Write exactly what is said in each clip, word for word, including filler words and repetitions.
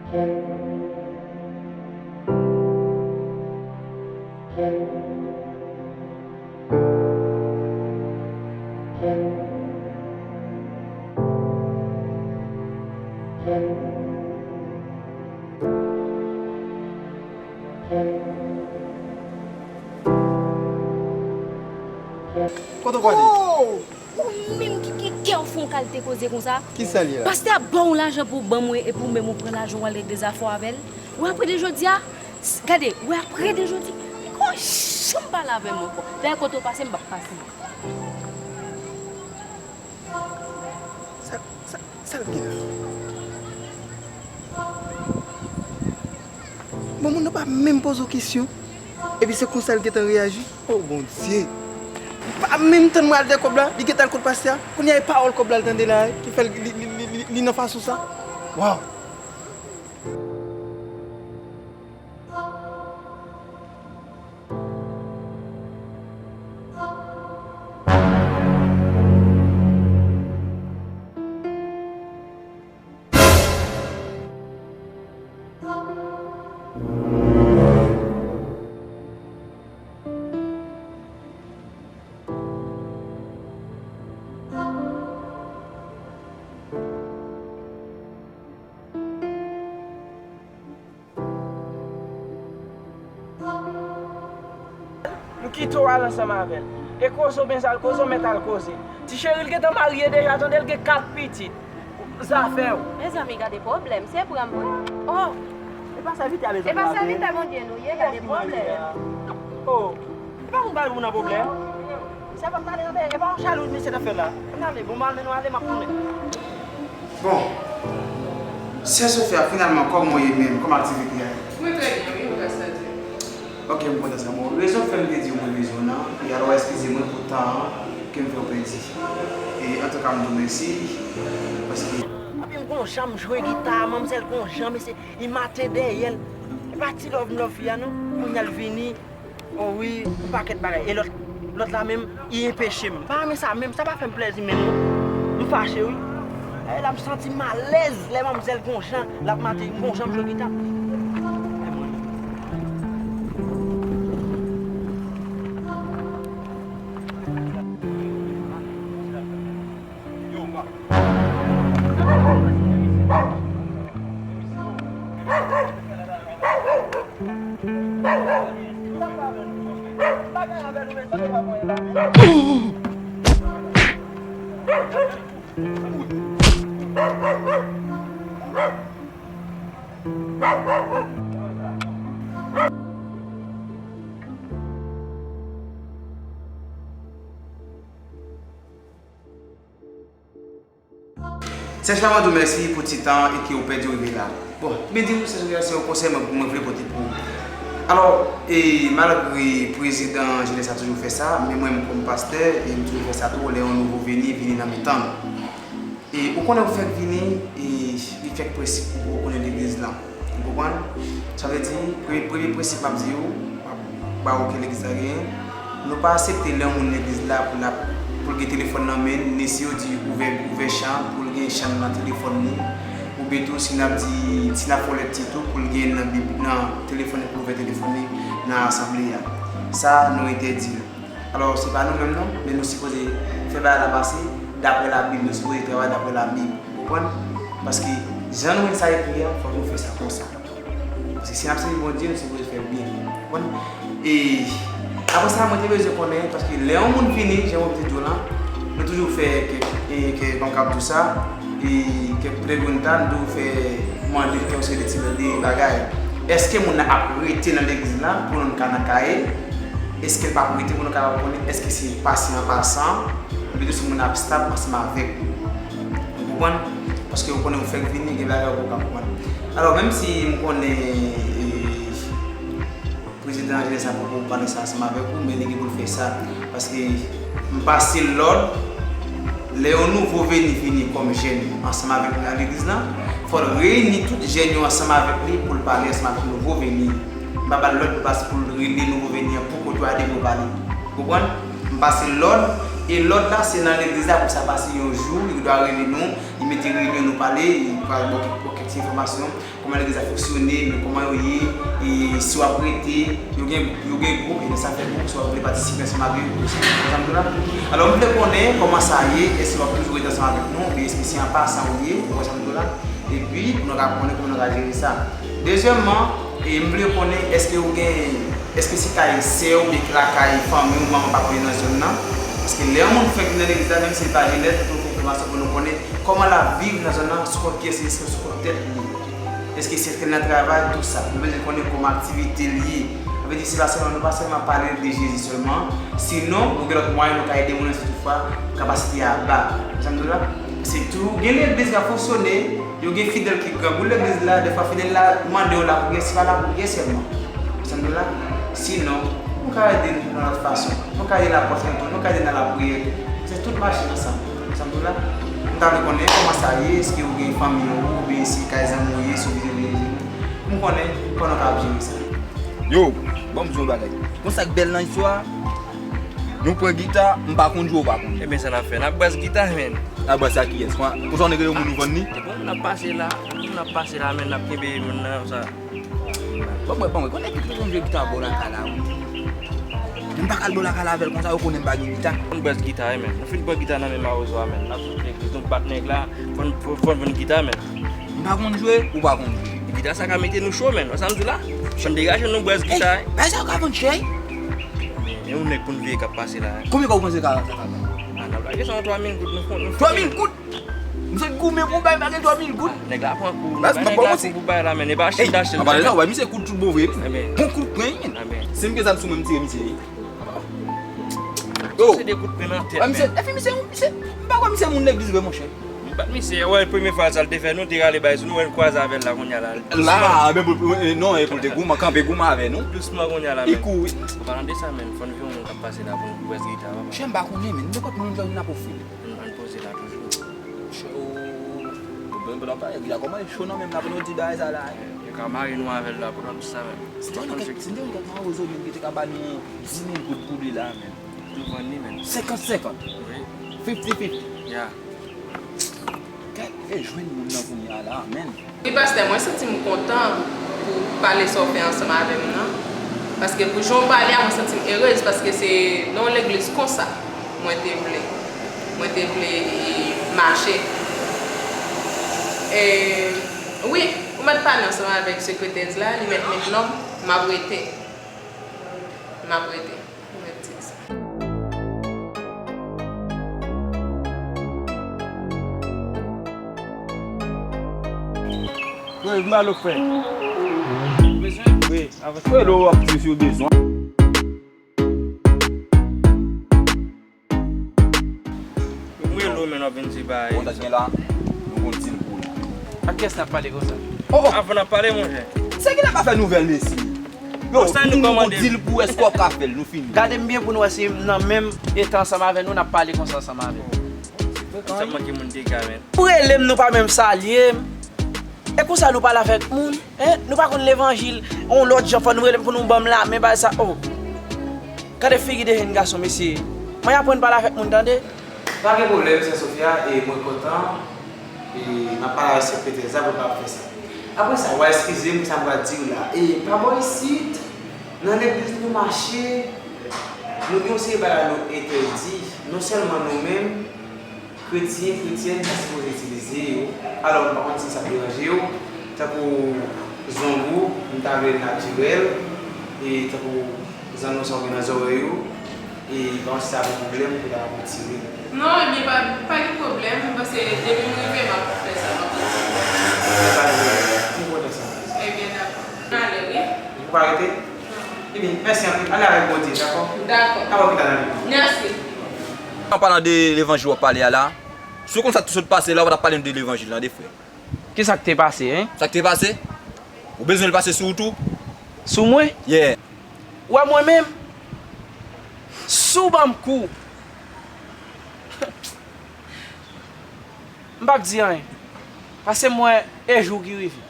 Kote w prale? Oh! Ou menm ki gen kè w fè yon kalite koze konsa? Kisa l ye la? Pastè a ba w lajan pou w ban mwen epi w menm ou pran lajan w al regle zafè w avè l? Ou apre de jodi a? S- Gade, ou apre de jodi? Li ko janm pale avè m ankò. Dayè kote w pase m p ap pase. Sa, sa, sa l gen la? Bon, moun nan pa menm poze w kesyon. Epi se konsa l gentan reyaji. Oh, Bondye! Li pa menm tann mwen al dèyè kòb la, li gentan al kot pastè a. Kounye a, e pawòl kòb la l tande la, ki fè l, li, li, li, li, li nan fason sa. Waw! M kite w al ansanm avè l. E koze w byen sa l koze, w mèt al koze. Ti cheri l gentan marye deja, tande l gen kat pitit. Zafè w. Mezanmi, gade pwoblèm, se pran m vre. Oh! E pa sèvitè a, mezanmi. E pa sèvitè Bondye nou ye, gade pwoblèm. Oh! E pa moun pa moun nan pwoblèm. Misye ap pale anpil, e pa yon jalou misye t ap fè la. Ann ale, bon, m al mennen w ale, m ap tounen. Bon, sè Sofia, finalman, kòman w ye menm? Kòman aktivite a ye? Mwen trè byen, wi, gras a Dye. Ok, m kontan sa. Bon, rezon k fè m te di w mwen bezwen w nan, e alò, eskize mwen pou tan an ke m fè w pèdi. E antouka, m di w mèsi, paske. Epi m gon jan m jwe gita, manmzèl gon jan, mesye, li maten dèyè l. E pa ti love m love fi a, non. Kounye a l vini. Oh wi, yon pakèt bagay. E lòt, lòt la menm, li enpeche m. M pa renmen sa menm, sa pa fè m plèzi menm non. M fache wi. E la m santi m alèz lè manmzèl gon jan, l ap maten gon jan m jwe gita. E mwen. Sèch la, mwen di w mèsi pou ti tan e ke w pèdi w rive la. Bon, m di w, se, se yon konsèy mwen, mwen vle pote pou ou. Alò, e, malgre prezidan jenès la toujou fè sa, men mwen menm kòm pastè, e m toujou fè sa tou, lè yon nouvo veni, vini nan mitan nou. E ou konnen ou fèk vini, e li fèk prensip pou ou konnen legliz lan. Ou konprann? Sa vle di, premye, premye prensip m ap di ou, m ap ba ou ke legliz la genyen, nou pa aksepte lè yon moun legliz la pou l ap, pou l gen telefòn nan men l, ni si yo di ouvè, ouvè chan, pou l gen chan nan telefòn li, oubyen tou si n ap di, si n ap fè yon lèt tit tou, pou l gen nan bib, nan telefòn li, pou l ouvè telefòn li nan asanble a. Sa, nou entèdi l. Alò, se pa nou menm non, men nou sipoze fè bagay la pase daprè Labib, nou sipoze travay daprè Labib, ou konprann? Paske jan nou wè sa ekri a, fòk nou fè sa konsa. Paske si n ap sèvi Bondye, nou sipoze fè l byen, ou konprann? E apre sa, mwen te bezwen konnen, paske lè yon moun vini, jan mwen te di w lan, nou toujou fè kèk, e, kèk, kòman k ap di w sa, e kèk pregunta, nou toujou fè mande l kèk seri de ti de bagay. Èske moun nan ap rete nan legliz la pou nou ka nan kay li? Èske l p ap rete pou nou kapab konnen èske se pase an pasan, oubyen tou si moun nan ap stab ansanm avèk nou? Ou konprann? Paske ou konnen ou fèk vini, gen bagay ou poko ka konprann. Alò, menm si m konnen, e, prezidan jenès la poko pale sa ansanm avèk ou, men li gen pou l fè sa. Paske m pase lòd, lè yon nouvo veni vini kòm jèn ansanm avèk nou nan legliz lan, fò l reyini tout jèn yo ansanm avèk li pou l pale ansanm avèk nouvo veni. M pa ba l lòd pou l pase pou l rele nouvo veni an pou kote yo a depi yo pale. Ou konprann? M pase lòd E lòd la, se nan legliz la pou sa pase yon jou, li dwa rele nou, li mete reyinyon, nou pale, li pral ba w kèk, kèk ti enfòmasyon, kòman legliz la fonksyone, men kòman yo ye, e si w ap rete, yo gen, yo gen gwoup, e sa fè gwoup, si w ap vle patisipe ansanm avè yo, pou sa, pou sa m di w la. Alò, m vle konnen kòman sa ye, èske w ap toujou rete ansanm avèk nou, oubyen èske se an pasan ou ye, ou wè sa m di w la? Epi, pou nou ka konnen kòman nou ka jere sa. Dezyèmman, e m vle konnen, èske ou gen, èske se kay sè w oubyen lakay fanmi w, manman, papa w ye nan zòn nan? Paske lè yon moun fèk vin nan legliz la, menm si l pa Jenèt, fòk nou fè enfòmasyon pou nou konnen kòman l ap viv nan zòn nan, sou kont kiyès li ye, sou kont tèt li ye. Èske se nan travay, tou sa. Nou bezwen konnen kòman aktivite l ye. Sa vle di, se pa sèlman, nou pa sèlman pale de Jezi sèlman. Sinon, nou gen lòt mwayen nou ka ede moun nan si toutfwa kapasite a ba. Ou konprann sa m di w la? Se tou, gen legliz k ap fonksyone, yo gen fidèl ki grangou legliz la, dèfwa fidèl la mande yo lapriyè, se pa lapriyè sèlman. Ou konprann sa m di w la? Sinon, nou ka ede nou nan lòt fason. Nou ka ede lapòs nou tou, nou ka ede nan lapriyè tou. Se tout mache ansanm. Ou konprann sa m di w la? M ta vle konnen kòman sa ye, èske ou gen fanmi ou, oubyen se kay zanmi w ye, si w vizite veye nou. Pou m konnen kòman nou ka ap jere sa. Yo, ban m di w yon bagay. Konn sa k bèl nan istwa a? Nou pran gita, m pa konn jwe, ou pa konn jwe. Ebyen, sa n ap fè? N ap bwès gita, menn. N ap bwès ak kiyès? Kon, konsa w nèg yo moun ou vann li? E bon, n ap pase la. N ap pase la, menn, n ap kenbe moun nan, sa. Bon, mwen, bon, mwen, konnen ki konn jwe gita bò lakay la, wi. M pa ka al bò lakay la avè l konsa, yo konnen m pa gen gita. Fò n bwès gita, wi, menn. Nou fin pran gita nan men mawozo a, menn. N ap sot legliz, nou bat nèg la, fò n, fò, fò n vann gita, menn. M pa konn jwe, ou pa konn jwe. Gita sa ka mete nou cho, menn. Wè sa m di w la? Fò n degaje nou bwès gita, wi. Bagay sa yo ka vann chè, wi. Men, men yon nèg pou n veye k ap pase la, wi. Konbyen kòb ou panse ka, sa ka vann? A, n ap lage sa yon twa mil goud, nou fon, nou fon. Twa mil goud? M sot goumen pou bay, m pa gen twa mil goud. Nèg la pran kou, bay nèg la kou pou bay la, men e pa Chine n achte l. An palan de sa, ou bay misye kout tout bon vre, wi. Bon kout pwen, wi. Si m gen zam sou mwen, m tire misye, wi. Yo. Se de kout pwen nan tèt, men. Epi misye, misye, m pa kwè misye moun legliz vre, monchè. M bat misye, wè, premye fwa sa l te fè, nou te rale bay sou nou, wè, n kwaze avè l la, kounye a la. La, men, non, e pou l te goumen, kanpe goumen avè nou. Dousman kounye a la, men. Li kouri. An palan de sa, men, fò n veye yon moun k ap pase la pou n bwès gita, papa. Monchè, m pa konnen, men, nenpòt moun jwenn nan pwofil. Ann, ann poze la toujou. Monchè, ou, ou byen, byen, byen, gita kòman cho nan men m la pou nou di bagay sa la, wi. Yo ka mare nou avè l la pou nou di sa menm. Si te gen kèk, si te gen kèk mawozo menm ki te ka ba nou dis mil goud pou li la menm. Nou vann li menm. Senkant senkant. Wi. Fifty fifty. Ya. Kèk, e jwenn moun nan kounye a la, menm. Wi, pastè, mwen santi m kontan pou pale sa w fè ansanm avè m nan. Paske pou jan w pale a, mwen santi m erez, paske se nan yon legliz konsa mwen te vle, mwen te vle, e, mache. E, wi, ou mèt pale ansanm avèk sekretèz la, li mèt met non m, m ap rete. M ap rete. Ou mèt di l sa. Wi, m ba l frè. Ou bezwen? Wi, avanse. Wi, lè w ap di si w bezwen. Mwen rele w, men w ap vin di bay. Kontak gen la, nou gon dil pou la. Ak kiyès n ap pale konsa? Oh, oh. Avan n ap pale, monchè. Se ki n ap fè nouvèl, mesye? Yo, nou gon dil pou, èske w ap ka fè l? Nou fini. Gade m byen pou n wè si m nan menm eta ansanm avè nou, n ap pale konsa ansanm avè nou. Sa manke moun dega, men. Ou rele m, nou pa menm salye m. E konsa nou pale avèk moun, en? Nou pa konn levanjil, yon lòt jan fò nou rele m pou nou ban m lamen, bagay sa, oh. Gade figi de jenn gason, mesye. Mwen aprann pale avèk moun, tande. Pa gen pwoblèm, sè Sofia, e mwen kontan, e m ap pale avèk sekretè sa pou l pa fè sa. Apre sa, w a eskize m pou sa m pral di w la. E pa bò isit, nan legliz nou mache, nou gen yon seri bagay nou entèdi, non sèlman nou menm, kretyen, kretyèn pa sipoze itilize yo. Alò, m pa konn si sa ap deranje w. Tankou zong ou, m ta vle l natirèl, e tankou zanno sa ou gen nan zòrèy ou, e m pa konn si sa ap yon pwoblèm pou ta retire. Non, ebyen, pa, pa gen pwoblèm, m panse depi m rive, m ap fè sa, m ap retire. Pa gen pwoblèm. M kontan sa. Ebyen, dakò. N ale, wi. Ou pa rete? Ebyen, mèsi anpil. Ale avèk Bondye, dakò? Dakò. N ap wè pita nan legliz. Mèsi. An palan de levanjil w ap pale a la, si w konn sa k te sot pase la, ou pa t ap pale nou de levanjil lan, de frè. Kisa k te pase, en? Sa k te pase? Ou bezwen l pase sou ou tou? Sou mwen? Yeah. Ou wè mwen menm? Si w ban m kou, m p ap di anyen. Pase m wè e jou ki rive.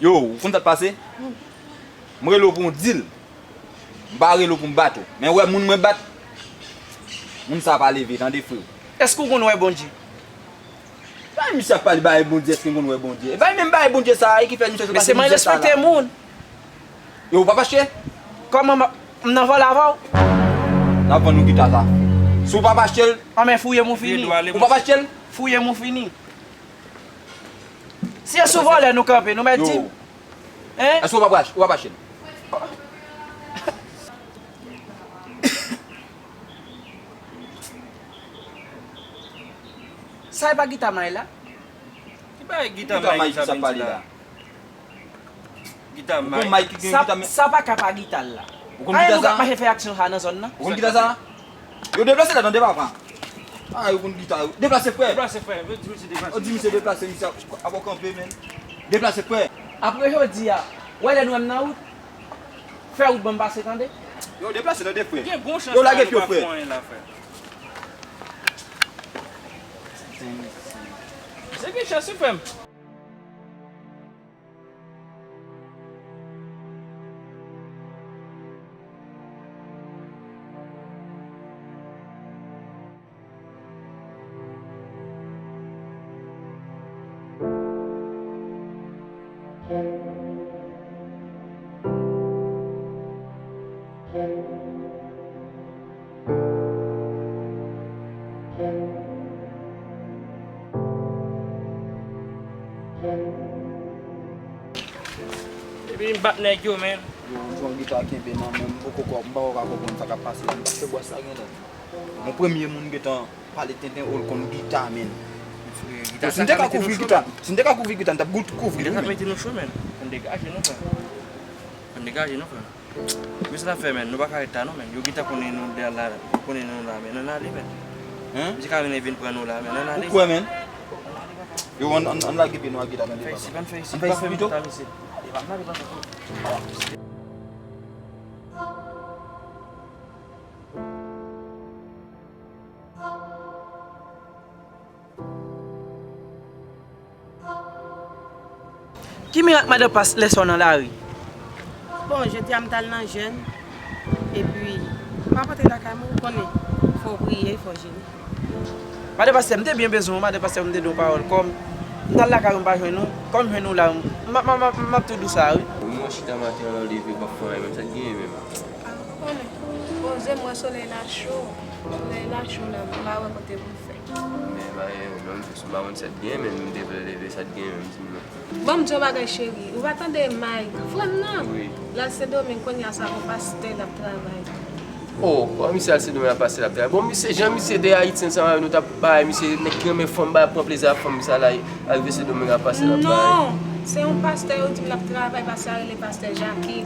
Yo, ou konn sa k pase? M rele w pou yon dil. M pa rele w pou m bat ou. Men ou wè moun mwen bat, Moun sa pa leve, tande, freo. Èske w konn wè Bondye? Bay misye ap pale bagay Bondye, èske m konn wè Bondye? E bay menm bagay Bondye sa a ki fè misye sot pase misye sa la. Mesye, mwen respekte moun. E ou p ap achte l? Kòman m, m nan vòlè avè w? N ap vann nou gita sa. Si w p ap achte l, anben fouye m ou fini. Ou p ap achte l? Fouye m ou fini. Si e sou vòlè nou kanpe, nou mèt di m. Hein? Èske w p ap ach-, w p ap achte l? Sa e pa gita may la? Ki bagay gita may ki sa ap pale la? Gita may. Ou konn may ki gen gita may? Sa pa ka pa gita l la. Ou konn gita sa? Mache fè aksyon sa nan zòn nan. Ou konn gita sa? Yo deplase la nan depa pa. Ah, yo konn gita yo. Deplase, frè. Deplase, frè. Yo di misye deplase. Yo di misye deplase, misye ap kanpe, men. Deplase, frè. Apre jodi a, w wè lè nou wè m nan wout, fè wout ban m pase, tande. Yo deplase, tande, frè. Yo lage pye, frè. Se gen chans wi, frè m. Epi m bat nèg yo, men. Yo, yon gita kenbe nan men m, m poko, m poko ka konprann sa k ap pase la, m pa fè bwè sa gen la. Yon premye moun gentan pale tenten, o l konn gita, men. Si m te ka kouvri gita, si m te ka kouvri gita, m t ap gout kouvri l wi, men. Mete nou cho, men. Ann degaje nou, frè. Ann degaje nou, frè. Men sa n ap fè, men, nou pa ka ret la non, men. Yo gentan konnen nou la, konnen nou la, men. Ann ale, men. Hein? Misye ka vin, vin pran nou la, men. Ann ale. Ou kwè, men? Yo, ann, ann, ann lage pye nou ak gita, tande, papa. Ann fè isit, ann fè isit. Ann fè isit pito? Ann ale, papa. Ki mirak madan Pas lèse w nan lari? Bon, jodi a m t al nan jèn, epi m ap antre lakay mwen, ou konnen, fò w priye, fò w jene. Madan Pastè, m te byen bezwen w, madan Pastè, m te dwe w pawòl kòm m t al lakay ou, m pa jwenn ou, kòm m jwenn ou la, m ap, m ap, m ap, m ap tou di w sa wi. Mwen chita maten an, lè w leve, w p ap fè anyen menm, sa k genyen menm? Ah, ou konnen, poze m wè solèy la cho, solèy la cho la, m pa wè kote pou m fè. Men pa gen non, m pa konn sa k gen, men m te vle leve, sa k gen, men m di m non. Ban m di yon bagay, cheri, ou pa tande Mike, frè m nan? Wi. L al Sendomeng kounye a, se avè yon pastè l ap travay. Oh, bon, misye al Sendomeng, ap pastè l ap travay. Bon, misye, jan misye te ayisyen ansanm avè nou, t ap bay misye, nèg ki renmen fanm, bay, ap pran plezi ak fanm sa la, al rive Sendomeng, ap pastè l ap travay. Non, se yon pastè, yo di m l ap travay, pastè a rele pastè Jackie.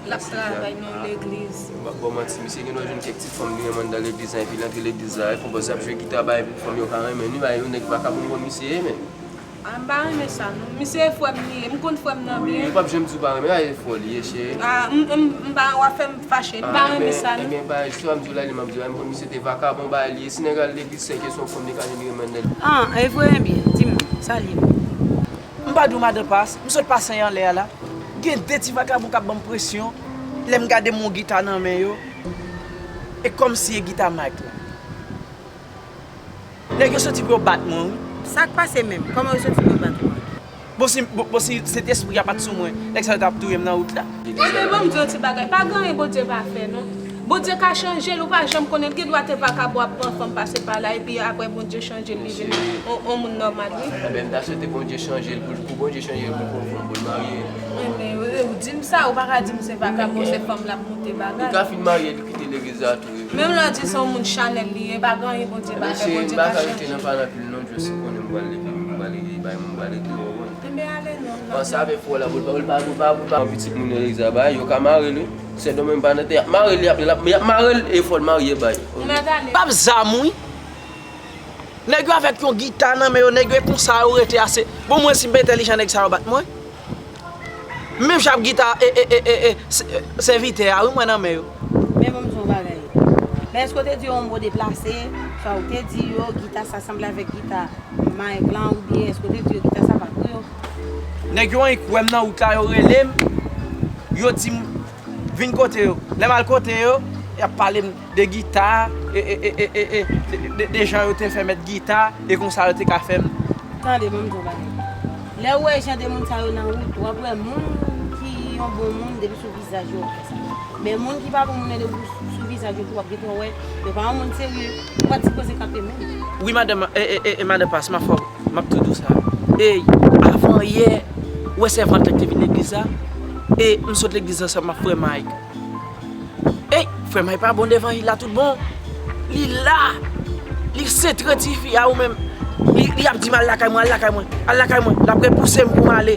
L ap travay nan yon legliz. M p ap ba w manti, misye gen dwa jwenn kèk ti fanm li renmen anndan legliz la, epi l antre legliz la, e konpòz ap jwe gita, bay fanm yo ka renmen li, bay yon nèg vakabon bon misye ye, men. Ah, m pa renmen sa, non. Misye e frè m li ye, m konn frè m nan byen. Wi, li p ap janm di w pa renmen, a e frè w li ye, cheri. Ah, m, m, m pa, w ap fè m fache, m pa renmen sa, non. Ebyen, ebyen, pa, jis sa m di w la, li m ap di w la, m konn misye te vakabon, bay li ye, si nèg al legliz, se kesyon fanm li ka jwenn li renmen anndan. Ah, e vre, ebyen, di m, sa l ye menm? M pa di w madan Pas, m sot pase anlè a la. Gen de ti vakabon k ap ban m presyon. Lè m gade m wè yon gita nan men yo, e kòmsi e gita Mike la. Nèg yo soti pou yo bat mwen, wi. Sa k pase menm? Kòman yo soti pou yo bat ou a? Bon, si, bon, bon, si Sentespri a pa t sou mwen, nèg sa yo t ap touye m nan wout la. Ebyen, ban m di w yon ti bagay. Pa gen anyen Bondye pa fè, non. Bondye ka chanje l, ou pa janm konnen. L gen dwa te vakabon ap pran fanm pase pa la, epi apre Bondye chanje l, li vin yon, yon moun nòmal, wi. Ebyen, m ta swete Bondye chanje l pou, pou Bondye chanje l pou l pran fanm pou l marye. Ebyen, ou, ou di m sa, ou pa ka di m se vakabon, se fanm l ap monte bagay. Li ka fin marye, li kite legliz la tou, wi. Menm lè w di se yon moun chanèl li ye, pa gen anyen Bondye pa fè, Bondye ka chanje. Ebyen, cheri, m pa ka rete nan pale anpil non, Joseph konnen m pral leve, m pral regle bagay mwen, m pral regle, w konprann? Enben ale non, non. Panse avè frè w la, pou l pa, pou l pa, pou l pa, pou l pa. Pitit moun yo legliz la bay, yo ka mare l wi. Sendomeng pa nan tè, y ap mare l, y ap, y ap, y ap mare l e fò l marye bay. Ou mèt ale. P ap zam wi. Nèg yo avèk yon gita nan men yo, nèg yo e konsa yo rete ase. Bon, mwen si m entèlijan nèg sa yo bat mwen. Menm jan ap gita e, e, e, e, e, s-, e, sèvitè a wi mwen nan men yo. Men ban m di w yon bagay. Men èske w te di yo yon mo deplase? Sa w te di yo, gita sa sanble avèk gita Mike lan, oubyen èske w te di yo gita sa pa pou yo? Nèg yo annik wè m nan wout la, yo rele m, yo di m vin kote yo. Lè m al kote yo, Y ap pale m de gita, e, e, e, e, e, e, de, de, de jan yo te fè mèt gita, e konsa yo te ka fè m. Tande, ban m di w bagay. Lè w wè jan de moun sa yo nan wout, w ap wè moun ki yon bon moun depi sou vizaj yo w ap wè sa. Men moun ki pa bon moun nan depi sou vizaj yo tou, w ap gentan wè yo pa yon moun serye, ou pa t sipoze kanpe menm. Wi, madanm, e, e, e, e, madanm Pas, m ap fè w, m ap tou di w sa. Ey, avan yè, ou wè sèvant la ki te vin legliz la? E m sot legliz ansanm ak frè Mike. Ey, frè May pa bon devan li la tout bon. Li la. Li sentre tifi a ou menm. Li, li ap di m al lakay mwen, al lakay mwen, al lakay mwen. L ap repouse m pou m ale.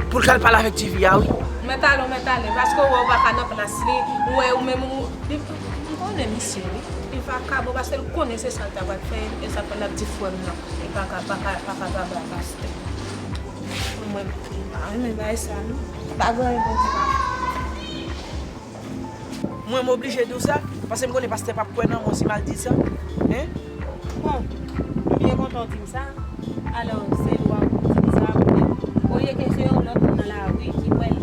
Pou l k al pale avèk tifi a, wi. Mèt ale, mèt ale. Paske w wè w pa ka nan plas li. Ou wè ou menm ou. Li, m konnen misye, wi. Li vakabon paske l konnen se sa l ta pral fè. E sa fè l ap di frè m nan. Li pa ka, pa ka, pa ka travay pastè. Mwen, m pa renmen bagay sa, non. Pa gen anyen Bondye pa fè. Mwen, m oblije di w sa, paske m konnen pastè p ap kwè nan mwen si m al di sa. Hein? Bon, m byen kontan w di m sa. Alò, se dwa w pou w di m sa, men olye ke se yon lòt moun nan lari ki wè l,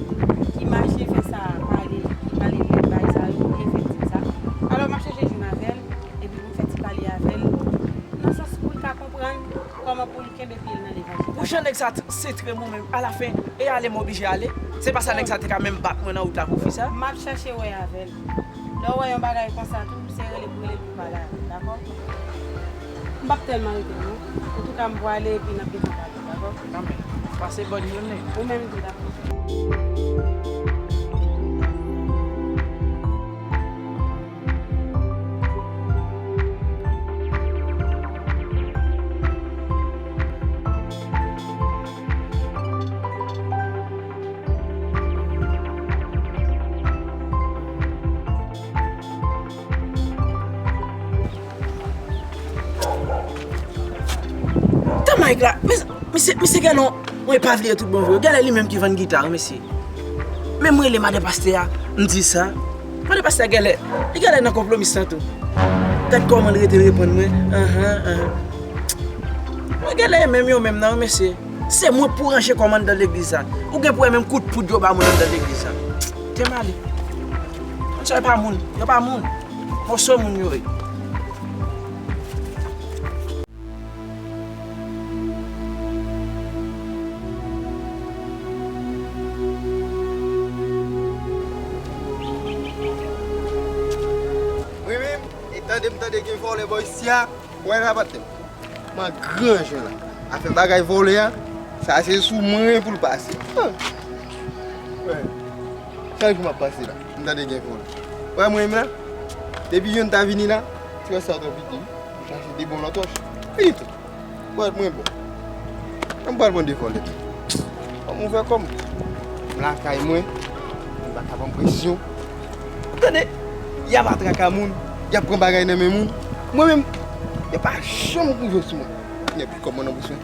ki mache fè sa, pale, ki pale lèd bagay sa yo, e fè l di m sa. Alò, m ap chèche jwenn avè l, epi pou m fè ti pale avè l, nan sans pou l ka konprann kòman pou l kenbe pye l nan levanjil la. Pou jan nèg sa t-, sentre m ou menm, alafen, e ale m oblije ale. Se pa sa nèg sa te ka menm bat mwen nan wout la pou fi sa. M ap chache wè avè l. Lè w wè yon bagay konsa tou, se rele pou rele l pou pale avè l, dakò? M p ap tèlman rete non. Antouka, m pwale epi n ap gentan pale, dakò? Kanmenm. Pase bòn jounen. Ou menm tou, dakò. Tan Mike la, mes-, mesye, mesye Gèlè, mwen pa vle tout bon vre. Gèlè li menm ki vann gita, wi, mesye. Men mwen rele madan pastè a, m di sa. Madan pastè a gèlè, li gèlè nan konplomis lan tou. Gad kòman l rete reponn mwen. Anhan, anhan. Mwen gèlè e menm yo menm nan, wi, mesye. Se mwen pou ranje kòm anndan legliz la. Ou gen pou wè menm kout poud yo ba moun anndan legliz la. Te m ale. Moun sa yo pa moun. Yo pa moun. Moso moun yo ye. Wi, wi, e tande m tande gen vòlè bò isi a. Wè la patnè m. Mwen gran jan la. Afè bagay vòlè a, sa se sou mwen pou l pase. Ah. Wè. Chak jou m ap pase la, m tande gen vòlè. Wè mwen menm la, depi yonn ta vini la, ti wè sa twò piti wi. M chache de bon lòtòch. Fini tou. Pòt mwen bon. Mwen pral pran de vòlè tou. Kòm ouvè kò m. M lakay mwen. M pa ka pran presyon. Tande, y ap atraka moun, y ap pran bagay nan men moun. Mwen menm, yo pa janm rive sou mwen. Nèg pi kòm mwen nan bouch mwen.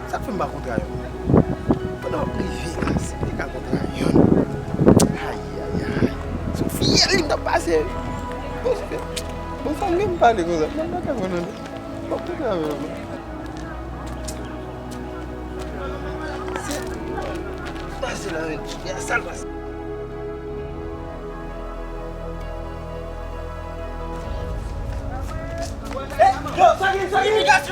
Sa k fè m pa kontra yonn? Pandan m ap rive la, si m te ka kontra yonn. Ayayay. Sou fyèl li m t ap pase. Bon, se fè. Bon, sa m gen m pale konsa. Mwen pa ka konn non. Bon, kontra yonn. Pase la, men. Sa l pase. Yo, sa ki, sa ki?